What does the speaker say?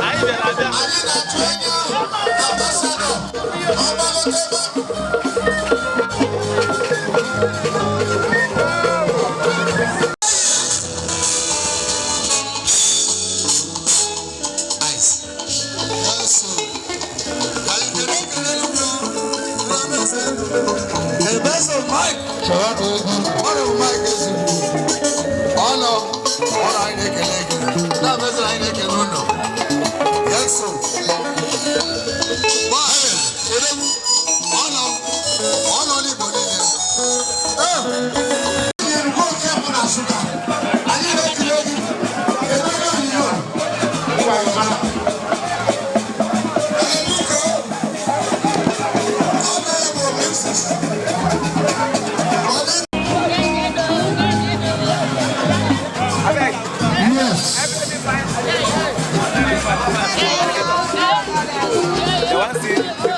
Anyị na-atụ anya ambassador ọgbagotebe. Ice. Yes, sir. Ka anyị kele ekele n'ugwu. The best of Mike. Ọ bụ Mike Ezugwu. Ọ nọ, ọ nọ, anyị na-ekele ekele. Na-emezi anyị na-ekele ụnụ. Yes, sir. Odogwu, ọ nọ, ọ nọ n'Igbo niile. Ee, Nyerugo nke mbụ na Nsụka. Anyị na-ekele gị. Kedu onye onyinyo? Ee, biko, Honorable Mrs. Yes. They want see.